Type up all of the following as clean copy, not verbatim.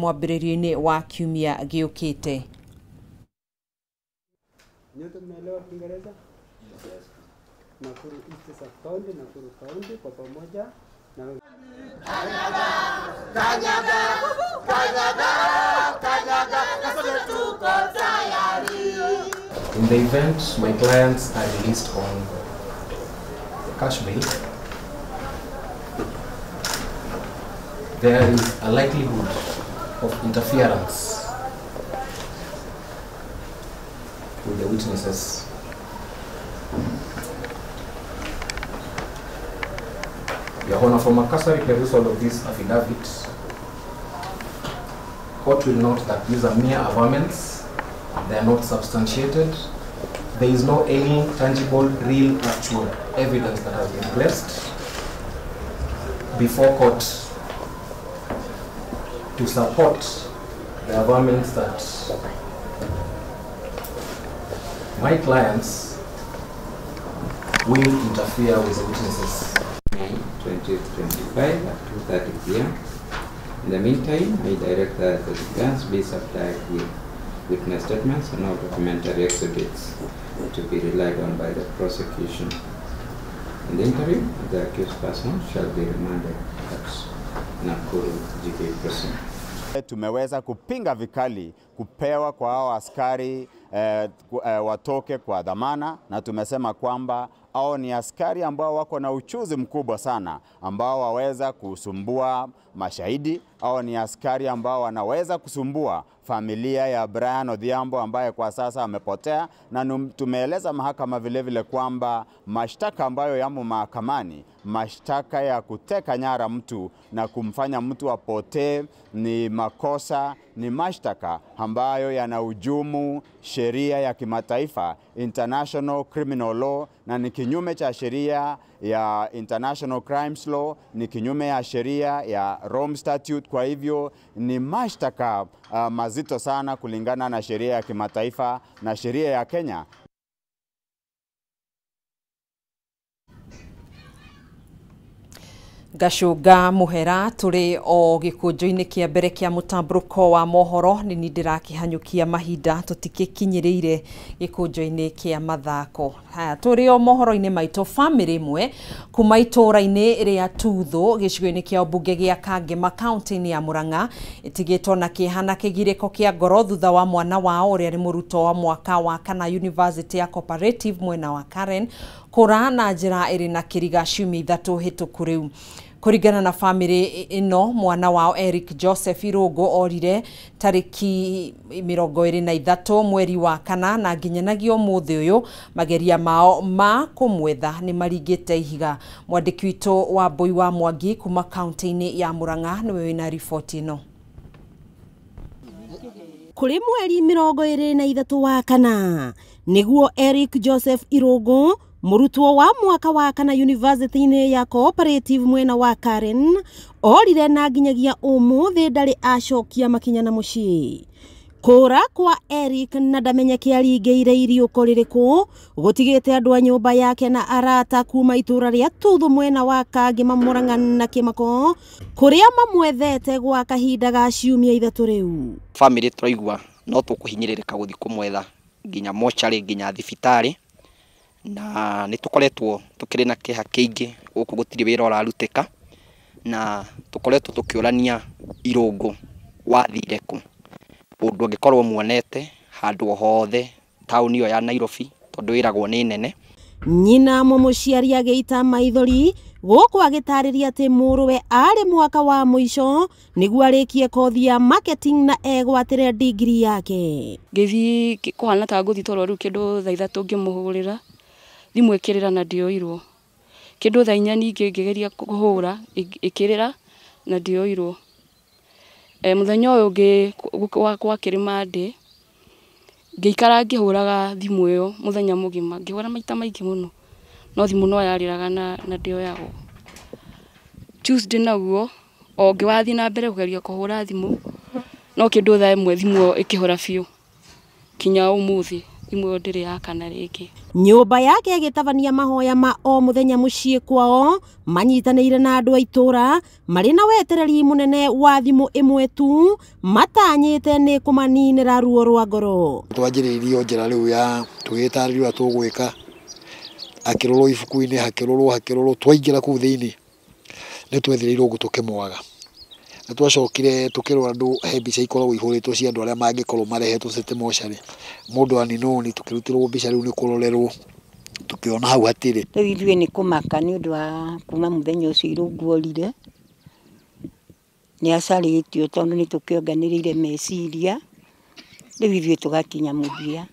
Mwambĩrĩrio-inĩ wa kiumia gĩũkĩte. Nyote mnaelewa Kiingereza? Nakuru East Sub County, Nakuru County kwa pamoja na Kanyaga, kanyaga, kanyaga, kanyaga, na sote tuko tayari. In the event my clients are released on cash bail, there is a likelihood of interference with the witnesses. Your Honor, from a cursory perusal of this affidavit, court will note that these are mere averments. They are not substantiated. There is no any tangible, real, actual evidence that has been placed before court to support the averments that my clients will interfere with the witnesses. May 2025 at 2:30 p.m. In the meantime, I direct that the defense be supplied with witness statements and all documentary exhibits to be relied on by the prosecution. In the interim, the accused person shall be remanded at Nakuru GK Prison. Tumeweza kupinga vikali kupewa kwa hao askari watoke kwa dhamana, na tumesema kwamba hao ni askari ambao wako na uchuzi mkubwa sana, ambao waweza kusumbua mashahidi. Hao ni askari ambao wanaweza kusumbua familia ya Brian Odhiambo ambaye kwa sasa amepotea, na tumeeleza mahakama vile vile kwamba mashtaka ambayo yamo mahakamani, mashtaka ya kuteka nyara mtu na kumfanya mtu apotee, ni makosa, ni mashtaka ambayo yanahujumu sheria ya kimataifa, International Criminal Law, na ni kinyume cha sheria ya International Crimes Law, ni kinyume ya sheria ya Rome Statute. Kwa hivyo ni mashtaka mazito sana kulingana na sheria ya kimataifa na sheria ya Kenya. Gacũnga mũhera tũrĩ o gĩkũnjo-inĩ kĩa mbere kĩa mũtambũrũko wa mohoro. Nĩ niĩ ndĩrakĩhanyũkia mahinda, tũtikĩkinyĩrĩire gĩkũnjo-inĩ kĩa mathako. Haya, tũrĩ o mohoro-inĩ maitũ, bamĩrĩ ĩmwe kuma itũũra-inĩ rĩa Tuthũ gĩcigo-inĩ kĩa ũmbunge gĩa Kangema kaunti-inĩ ya Murang'a ĩtigĩtwo na kĩeha na kĩgirĩko kĩa ngoro thutha wa mwana wao ũrĩa nĩ mũrutwo wa mwaka wa kana University ya Cooperative mwena wa Karen kũra na njĩra ĩrĩ na kĩriga ciumia ithatũ hĩtũku rĩu. Kũringana na bamĩrĩ ĩno, mwana wao Eric Joseph Irũngũ orire tarĩki 23 mweri wa kana, na nginyanagia ũmũthĩ ũyũ mageria mao ma kũmwetha nĩ maringĩte ihiga. Mwandĩki witũ wa Mbui wa Mwangi kuma kaunti-inĩ ya Murang'a nĩwe wĩna riboti ĩno. Kũrĩ mweri 23 wa kana nĩguo Eric Joseph Irũngũ, mũrutwo wa mwaka wa kana University-inĩ ya Cooperative mwena wa Karen, orire na nginyagia ũmũthĩ ndarĩ acokia makinya na mũciĩ. Kũra kwa Eric na ndamenyeke aringĩire iriũko rĩrĩkũ gũtigĩte andũ a nyũmba yake na arata kuma itũũra rĩa Tuthũ mwena wa Kangema Murang'a na Kĩmako, kũrĩa mamwethete gwa kahinda ga ciumia ithatũ rĩu. Bamĩrĩ tũraigua no tũkũhinyĩrĩrĩka gũthiĩ kũmwetha nginya mocarĩ nginya thibitarĩ, na nĩ tũkoretwo tũkĩrĩ na kĩeha kĩingĩ gũkũ, gũtirĩ wĩra ũrarutĩka, na tũkoretwo tũkĩũrania Irũngũ wathire kũ, ũndũ angĩkorwo muonete handũ o hothe taũni ĩyo ya Nairobi, tondũ ĩragwo nĩ nene. Nyina mũmũciari agĩita maithori gũkũ agĩtarĩria atĩ mũrũwe arĩ mwaka wa mũico nĩguo arĩkie kothi ya marketing na egwatĩre ndigiri yake. Ngĩthiĩ kũhana ta ngũthiĩ toro rĩu kĩndũ thaa ithatũ ngĩmũhũrĩra thimũ ĩkĩrĩra na ndĩoirwo, kĩndũ thaa inya ningĩ ngĩgeria kũhũra ĩkĩrĩra na ndĩoirwo. Mũthenya ũyũ ũngĩ gwakĩrĩ Monday ngĩikara ngĩhũraga thimũ ĩyo mũthenya mũgima, ngĩhũra maita maingĩ mũno, no thimũ no yarĩraga na ndĩoyagwo. Tuesday naguo o ngĩwathiĩ na mbere kũgeria kũhũra thimũ, no kĩndũ thaa ĩmwe thimũ ĩyo ĩkĩhora biũ kinya ũmũthĩ Thimũ ĩyo ndĩrĩ yakana rĩngĩ. Nyũmba yake ĩgĩtabania mahoya ma o mũthenya mũciĩ kwao manyitanĩire na andũ a itũũra marĩ na wetereri mũnene wa thimũ ĩmwe tu matanyĩte nĩ kũmaninĩra ruo rwa ngoro. Twanjĩrĩirie njĩra rĩu ya tũgĩtarĩrio ũrĩa tũgwĩka, akĩrorwo ibuku-inĩ, hakĩrorwo twaingĩra kũu thĩinĩ nĩ twethireirwo ũguo tũkĩmwaga. Nĩ twacokire tũkĩrora andũ he mbica ikoragwo ihũrĩtwo cia andũ arĩa mangĩkorwo marehetwo city mortuary, mũndũ aninwo tũkĩrutĩrwo mbica rĩu nĩ kũrorerwo tũkĩona hau hatirĩ. Rĩu ithuĩ nĩ kũmaka nĩ ũndũ wa kuma mũthenya ũcio Irũngũ orire nĩ acarĩtio tondũ nĩ tũkĩonganĩrĩire meciria, rĩu ithuĩ tũgakinya mũthia.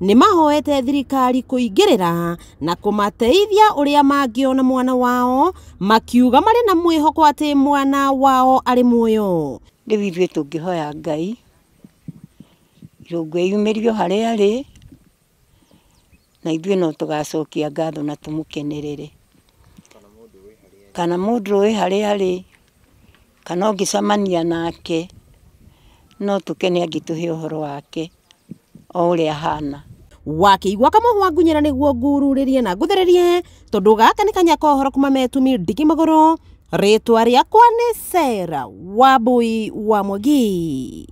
Nĩ mahoete thirikari kũingĩrĩra na kũmateithia ũrĩa mangĩona mwana wao, makiuga marĩ na mwĩhoko atĩ mwana wao arĩ muoyo. Rĩu ithuĩ tũngĩhoya Ngai Irũngũ eyumĩrio harĩa arĩ, na ithuĩ no tũgacokia ngatho na tũmũkenerere. Kana mũndũ ũĩ harĩa arĩ, kana ũngĩcemania nake no tũkene angĩtũhe ũhoro wake o ũrĩa ahana. Wakĩigua kamũhwa ngunyĩra nĩguo ngururĩrie na ngũthererie tondũ gaka nĩ kanya ka ũhoro kuma metumi ndigi magũrũ. Rĩtwa rĩakwa nĩ Sarah Wambui wa Mwangi.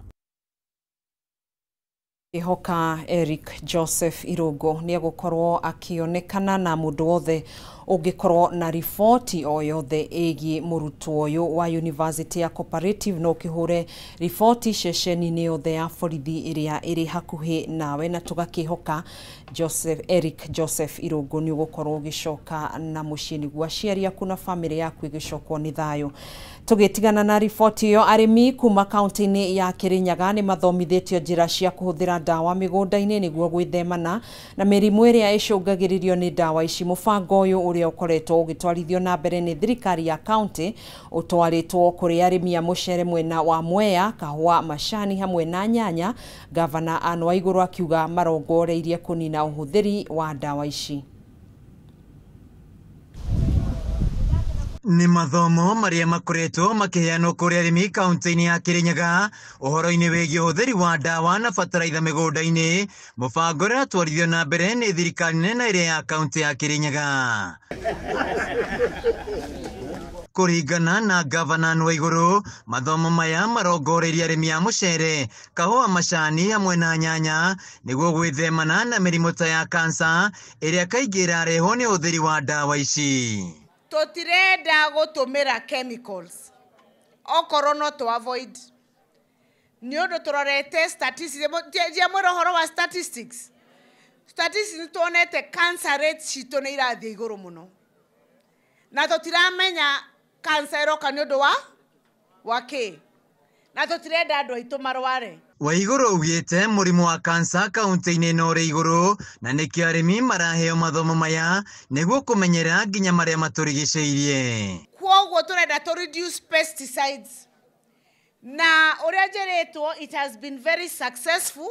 Ihoka Eric Joseph Irũngũ nĩ egũkorwo akĩonekana na mũndũ wothe ũngĩkorwo na riboti o yothe ĩgiĩ mũrutwo ũyũ wa University ya Cooperative no ũkĩhũre riboti ceceni-inĩ yothe ya borithi ĩrĩa ĩrĩ hakuhĩ nawe, na tũgakĩhoka Eric Joseph Irũngũ nĩ ũgũkorwo ũgĩcoka na mũciĩ nĩguo aciari aku na bamĩrĩ yaku ĩgĩcokwo nĩ thayũ. Tũgĩtigana na riboti ĩyo, arĩmi kuma kaunti-inĩ ya Kĩrĩnyaga nĩ mathomithĩtio njĩra cia kũhũthĩra ndawa mĩgũnda-inĩ nĩguo gwĩthemana na mĩrimũ ĩrĩa ĩcũngagĩrĩrio nĩ ndawa ici. Mũbango ũyũ ũrĩa ũkoretwo ũgĩtwarithio na mbere nĩ thirikari ya kaunti ũtwarĩtwo kũrĩ arĩmi a mũcere mwena wa Mwea, kahũa, macani hamwe na nyanya. Gavana Anne Waiguru akiuga marongoreirie kũnina ũhũthĩri wa ndawa ici. Nĩ mathomo marĩa makoretwo makĩheanwo kũrĩ arĩmi kaunti-inĩ ya Kĩrĩnyaga ũhoro-inĩ wĩgiĩ ũhũthĩri wa ndawa na bataraitha mĩgũnda-inĩ, mũbango ũrĩa ũratwarithio na mbere nĩ thirikari nene na ĩrĩa ya kaunti ya Kĩrĩnyaga. Kũringana na Gavana Anne Waiguru, mathomo maya marongoreirie arĩmi a mũcere, kahũa, macani hamwe na nyanya nĩguo gwĩthemana na mĩrimũ ta ya kansa ĩrĩa kaingĩ ĩrarehwo nĩ ũhũthĩri wa ndawa ici. Tũtirenda gũtũmĩra chemicals okorwo no tũ avoid nĩ ũndũ tũrorete statistics, ndiamwĩra ũhoro wa statistics. Statistics nĩ tuonete cancer rate citũ nĩ irathiĩ igũrũ mũno, na tũtiramenya cancer ĩroka nĩ ũndũ wa kĩ, na tũtirenda andũ aitũ marware. Waiguru augĩte mũrimũ wa kansa kaunti-inĩ ĩno ũrĩ igũrũ na nĩkĩo arĩmi maraheo mathomo maya nĩguo kũmenyera nginya marĩa matũrigicĩirie. Kwoguo tũrenda tũ reduce pesticides, na ũrĩa njĩrĩtwo it has been very successful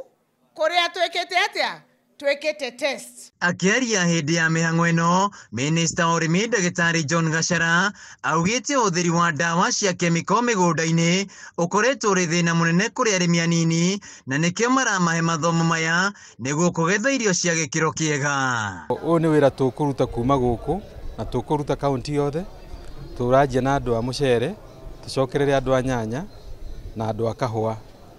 kũrĩa twĩkĩte atĩa, twĩkĩte test. Akĩaria hĩndĩ ya mĩhang'o ĩno, Minista wa ũrĩmi Ndagĩtarĩ John Gachara augĩte ũhũthĩri wa ndawa cia kemiko mĩgũnda-inĩ ũkoretwo ũrĩ thĩna mũnene kũrĩ arĩmi anini na nĩkĩo maramahe mathomo maya nĩguo kũgetha irio cia gĩkĩro kĩega. Ũyũ nĩ wĩra tũkũruta kuma gũkũ na tũkũruta kaunti yothe. Tũranjia na andũ a mũcere, tũcokerere andũ a nyanya na andũ a kahũa,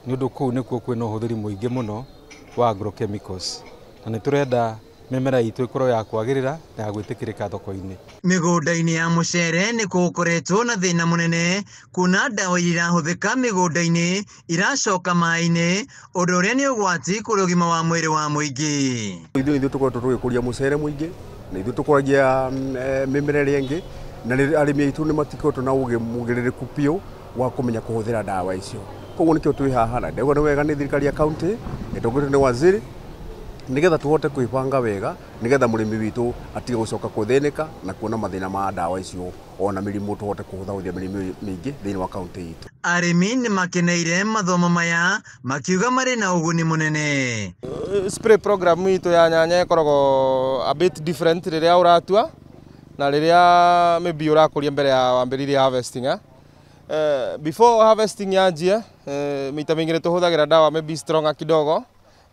nĩ ũndũ kũu nĩkuo kwĩna ũhũthĩri mũingĩ mũno wa agrochemicals, na nĩ tũrenda mĩmera itũ ĩkorwo ya kwagĩrĩra na ya gwĩtĩkĩrĩka thoko-inĩ. Mĩgũnda-inĩ ya mũcere nĩ gũkoretwo na thĩna mũnene kuona ndawa iria irahũthĩka mĩgũnda-inĩ iracoka maĩ-inĩ, ũndũ ũrĩa nĩ ũgwati kũrĩ ũgima wa mwĩrĩ wa mũingĩ. Ithuĩ nithuĩ tũkoretwo tũgĩkũria mũcere mũingĩ, na ithuĩ tũkũragia mĩmera ĩrĩa ĩngĩ, na arĩmi aitũ nĩ matikoretwo na ũgĩ mũgĩrĩrĩku biũ wa kũmenya kũhũthĩra ndawa icio. Koguo nĩkĩo twĩ haha na ndauga nĩ wega nĩ thirikari ya kaunti ĩtongoretio nĩ waziri nĩgetha tũhote kwĩbanga wega nĩgetha mũrĩmi witũ atige gũcoka kũthĩnĩka na kuona mathĩna ma ndawa icio ona mĩrimũ tũhote kũhũthahũthia mĩrimũ mĩingĩ thĩinĩ wa kaunti itũ. Arĩmi nĩ makeneire mathomo maya makiuga marĩ na ũguni mũnene. Spray program itũ ya nyanya ĩkoragwo a bit different rĩrĩa ũratua na rĩrĩa maybe ũrakũria mbere ya wambĩrĩria harvesting. Before harvesting yanjie, maita maingĩ nĩ tũhũthagĩra ndawa maybe stronger kidogo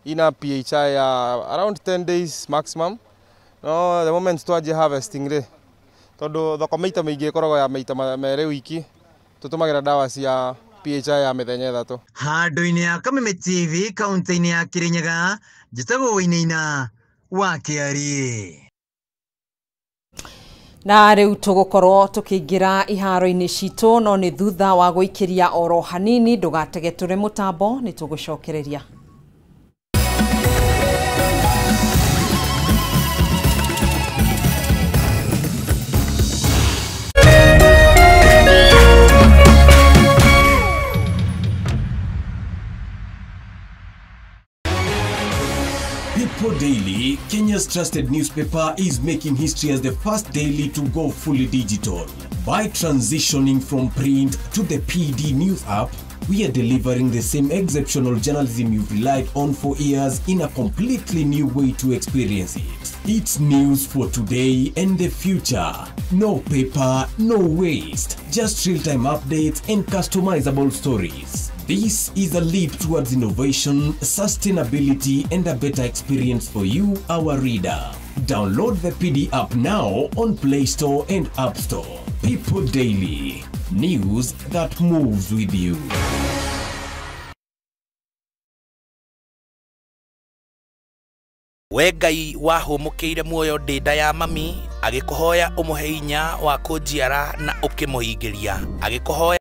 Ina PHI ya around 10 days maximum. No the moment twanjia harvesting rĩ, tondũ thoko maita maingĩ ĩkoragwo ya maita merĩ wiki, tũtũmagĩra ndawa cia PHI ya mĩthenya 3. Handũ-inĩ ya Kameme TV kaunti-inĩ ya Kirinyaga, njĩtagwo Wainaina wa Kĩariĩ. Na rĩu tũgũkorwo tũkĩingĩra iharo-inĩ citũ, no nĩ thutha wa gũikĩria oro hanini. Ndũgatege tũrĩ mũtambo, nĩ tũgũcokereria. People Daily, Kenya's trusted newspaper, is making history as the first daily to go fully digital. By transitioning from print to the PD News app, we are delivering the same exceptional journalism you've relied on for years in a completely new way to experience it. It's news for today and the future. No paper, no waste. Just real-time updates and customizable stories. This is a leap towards innovation, sustainability, and a better experience for you, our reader. Download the PD app now on Play Store and App Store. People Daily, news that moves with you. We Ngai wahũmũkĩire muoyo ndĩ nda ya mami, agĩkũhoya ũmũhe hinya wa kũnjiara na ũkĩmũhingĩria, agĩkũhoya